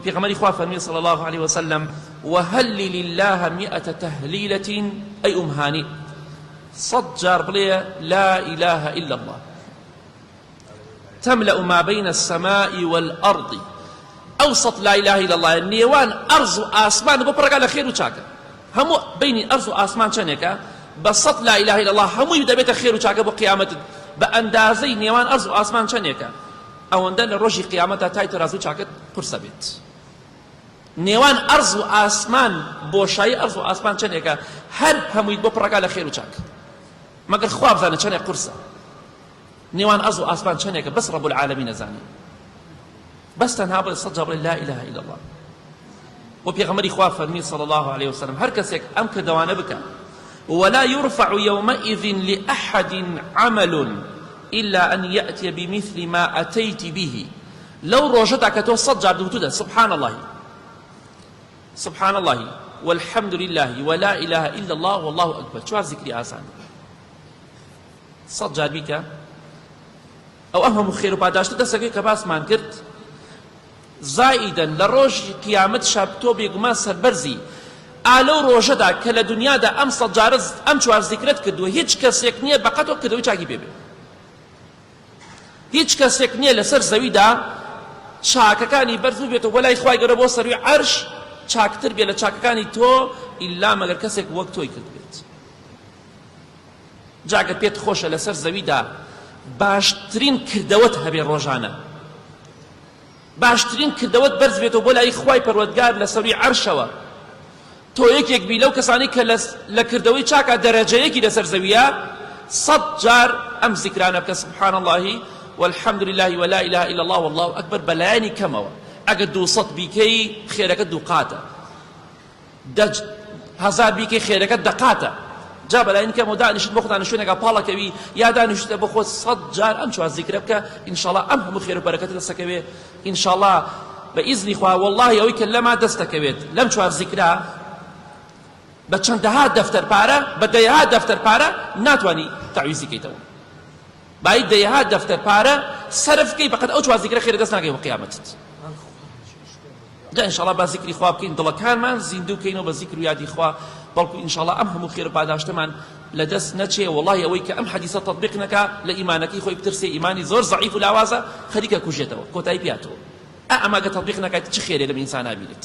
پێغەمبەری خوا فەرمی صلی الله علیه وسلم وهلل الله مئة تهلیلة ئەی ئوم هانی سەد جار بڵێ لا إله إلا الله تملأ ما بين السماء والأرض ئەو سەد لا إله إلا الله نێوان ئەرز و ئاسمان بۆ پڕەکە لە خێر و چاکە هەموو بینی ئەرز و ئاسمان چەندێکە بە سەد لا إله إلا الله هەمووی دەبێتە خێر و چاکە بۆ قیامەتت بە ئەندازەی نێوان ئەرز و ئاسمان چەندێکە ئەوەندە لە ڕۆژی قیامەتا تای تەرازوو چاکەت قورسە بێت. نێوان ئەرز و ئاسمان بۆشایی ئەرز و ئاسمان چەندێکە هەر هەموویت بۆ پڕەکا لە خێر و چاک مەگەر خوا بزانێت چەندێک قورسە نێوان ئەرز و ئاسمان چەندێکە بەس ڕەب العالمین ئەزانێ بەس تەنها بڵێ سەد جار بڵێ لا إله إلا الله و پێغەمبەری خوا فەرمی صلی الله علیه وسلم هەر کەسێک ئەم کردەوانە بکە ولا يرفع يومئذ لأحد عمل إلا أن يأتي بمثل ما أتيت به لەو ڕۆژەدا کە تۆ سەد جار دوتوتە سبحان الله سبحان الله والحمد لله ولا إله إلا الله والله أكبر چوار ذکری ئاسان سەد جار بیکە ئەو ئەم هەموو خێر و پاداشتە دەسەکەی کە باسمان کرد زائیدەن لە ڕۆژی قیامەتشا تۆ بێگومان سەربەرزی، ئا لەو ڕۆژەدا کە لە دونیادا ئەم سەد جارە ئەم چوار زیکرەت کردووە هیچ کەسێک نییە بەقەد تۆ کردەوەی چاکی پێ بێ. هیچ کەسێک نییە لەسەر زەویدا چاکەکانی بەرز ببێتەوە بۆ لای خوای گەورە بۆ سەروی عەرش چاکتر بێ لە چاکەکانی تۆ ئیلا مەگەر کەسێک وەک تۆی کردبێت. جا گەر پێت خۆشە لەسەر زەویدا باشترین کردەوەت هەبێ ڕۆژانە باشترین کردەوەت بەرز بێتەوە بۆ لای خوای پەروەردگار لە سەروی عەرشەوە تۆ یەکێک بی لەو کەسانی کە لە کردەوەی چاکا دەرەجەیەکی لەسەر زەویە سەد جار ئەم زیکرانە بکە سبحان الله والحمد لله ولا إله إلا الله والله أكبر بەلایەنی کەمەوە ئەگەر دووسەد بیکەی خێرەکە دووقاتە دە هەزار بیکەی خێرەکەت دەقاتە جا بەلاین کەمەوە دانیشت بۆ خۆتان شوێنێکا پاڵەکەوی یا دانیشتە بۆ خۆت سەد جار ئەم چوار زیکرە بکە ئینشاڵا ئەم هەموو خێر و بەرەکەتە دەستەکەوێ ئینشاڵا بە ئیزنی خوا وەڵڵاهی ئەوەی کە لەما دەستەکەوێت لەم چوار زیکرە بە چەندەها دەفتەر پارە بە دەیەها دەفتەر پارە ناتوانی تەعویزی کەیتەوە بای دەیەها دەفتەر پارە سەرف کەی بەقەد ئەو چوار زیکرە خێرە دەست ناکەی بۆ قیامەتت. جا ئینشاڵا با زیکری خوا بکەین دڵەکانمان زیندوو کەینەوە بە زیکر و یادی خوا بەڵکو ئینشاڵا ئەم هەموو خێر و پاداشتەمان لە دەست نەچێ وەڵاهی ئەوەی کە ئەم حەدیسە تەتبیق نەکا لە ئیمانەکەی خۆی بترسێ ئیمانی زۆر زەعیف و لاوازە خەریکە کوژێتەوە کۆتایی پێهاتووە ئا ئەمە گەر تەتبیق نەکات چ خێرێ لەم ئینسانە بینێت.